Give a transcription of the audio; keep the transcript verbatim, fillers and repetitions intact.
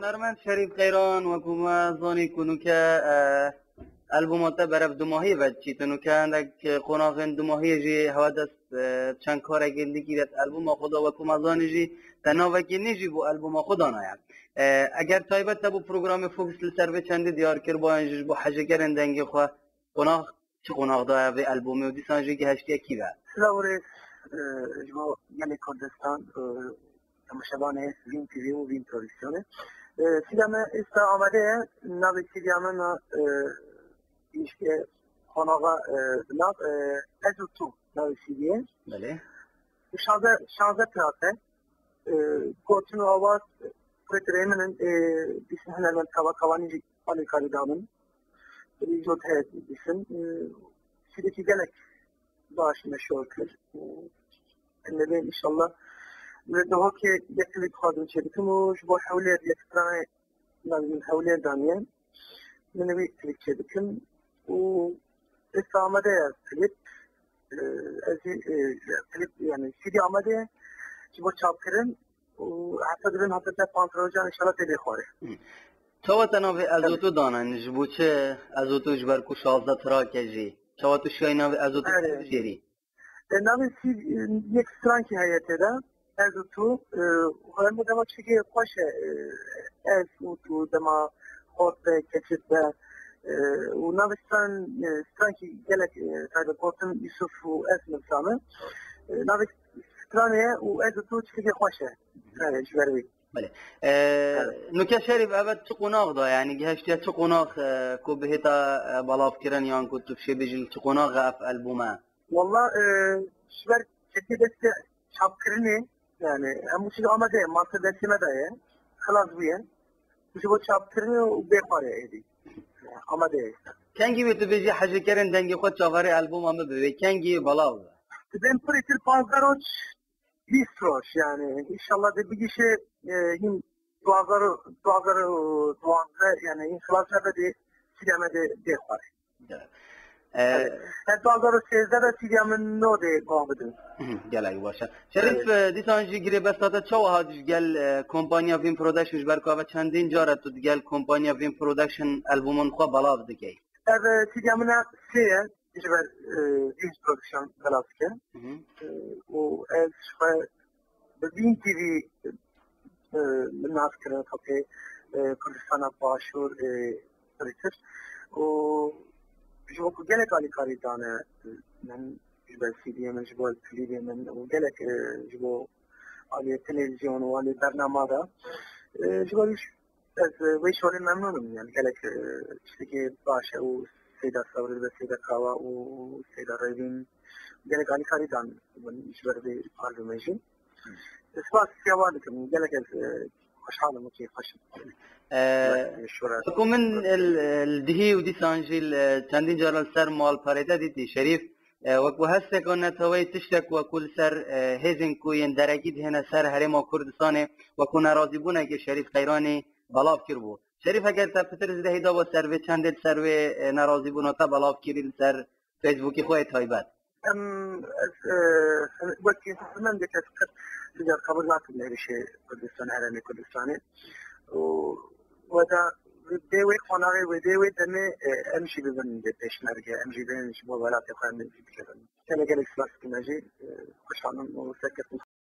Ermen Şerîf Qeyran, wekû me zanî ku nûke, e, albûma te berev dumahiyê ve diçîte. Nûke hindek qonaxên dumahiyê jî hewe dest, e, çend karekên dikî de albûma xwe da, wekû me zanî jî te navekî nî jî bo albûma xwe danaye. E, eger taybet te bo programê Fokus li ser vê çendî diyar kir, bayan jî ji bo hejêkerên dengê xwe qonax çi qonax daye vê albûmê û dîsan jî gihiştiye kî ve? Silav û rêz, e, ji bo gelê Kurdistan, e, temaşevanê Vîn T V û Vîn Prodüksiyonê. E, C D'ya me êsta amade ye. Navê C D'ya me na, e, işte, qonaxa, e, bi nav, e, Ez û Tu navê C D'yê. Belê. Şanze, şanze track e. E, gotin û awaz, e, pirê min in, e, dîsin hunermend Kava Kavanî jî alîkarî da min. Êdî zor heye dîsin. E, C D'yekî gelek baş meşhur kir. E, em ê bê înşallah. Li Duhokê yek klîp dixwazim çêbikim û ji bo Hewlêr yek stranê navê min Hewlêr daniye. Min wî klîp çêbikim û êsta amade ye klîp. E, ez jî, e, klîp, yani C D amade ye ji bo çapkirin û heta dibin heta te panz rojan înşallah tê bê xwarê. Hı. Çawa te navê Ez û Tu danin? Ji bo çi Ez û Tu? Ji ber ku şazdeh track e jî. Çawa tu şiyayî navê Ez û Tu bigihêrî? E, navê C D, e, yek strankî heye tê de. Ez û Tu, e, û hemû dema tiştekî xweş e, e, ez û tu dema xort be, keçik be, e, û navê stran, e, strankî gelek, e, taybet gotin Yusuf û ez nivîsame. E, navê stranê ye û Ez û Tu tiştekî xweş e. Belê. E, ji ber wî. Belê. E, Evet. Nûke Şerîf, eve çi qonax da? Yani gihiştiye çi qonax, e, ku bihêta, e, belav kirin yan ku tu fişê bêjî li çi qonax e ev albûm e? Walla, e, ji ber çekê destê çapkirinê, yani hemû çî amade ye, master destê me de ye, xilas bûye. Ji bo çapkirinê û bê xwarê êdî. Amade ye. Kengî wê tu bêjî hejêkerên dengê xwe çaverê albûma min bibe? Kengî belav be? Dibên pirîtir panzdeh roj, bîst roj yani. Înşallah de bigişe, e, hîn duwazdeh, duwazdeh, duwazdeh yani hîn xilas nebe de, sîreme de bê xwarê. Gelek. E, Evet. Her duwazdeh û sêzdeh de C D'ya min nodê guh bidin. Hı hı, gelek baş e. Şerîf, Evet. e, dîsan jî girêbesta te çawa hat ji gel, e, kompanya Vin Production, ji ber ku eve çendîn car e tu digel kompanya Vin Production albûmên xwe belav dikey? Ev, e, C D'ya min e sê ye, ji ber, e, Vin Production belav dike. Hı hı. E, û ez ji xwe bi Vin T V, e, min nas kirin xelkê, e, Kurdistana Başûr, e, pirtir. Û ji bo ku gelek alîkarî dane, e, min ji ber C D'yê min, ji bo klîbê min û gelek, e, ji bo aliyê televîzyon û aliyê bernama de, e, ji bo wî ez, e, wê şolê memnûn im. Yani gelek, e, tiştekî baş e û Seyda Sewrî ve Seyda Kawa û Seyda Rêvîn gelek alîkarî dan min ji ber vê albûmê jî. Spas ya wan dikim. Gelek ez, e, xweşhal im û kêfxweş im. E, Wek şora. Ku min, e, li dihî û dîsan jî li çendîn caran li ser malperê te dîtî Şerîf, e, wekû hesteka neteweyî tiştek wekû li ser, e, hêzên ku yên derekî dihêne ser Herêma Kurdistanê wekû nerazîbûnekê Şerîf Qeyranî belav kiribû. Şerîf, eger te pitir zêdehî daba ser vê çendê, li ser vê, e, nerazîbûna te belav kirî li ser Facebookê xwe yê taybet? Em, ez, e, wekî hunermendek ez qet dicar qebûl nakim êrişê Kurdistan, Herêmê Kurdistanê. Û weda dê wê qonaxê, wê dê wê demê, e, em jî bibin dê pêşmerge, em jî bên ji bo welatê xwe em jî bikevin. Gelek gelek spas dikim, ez jî, e, xweşhal im û serkeftin.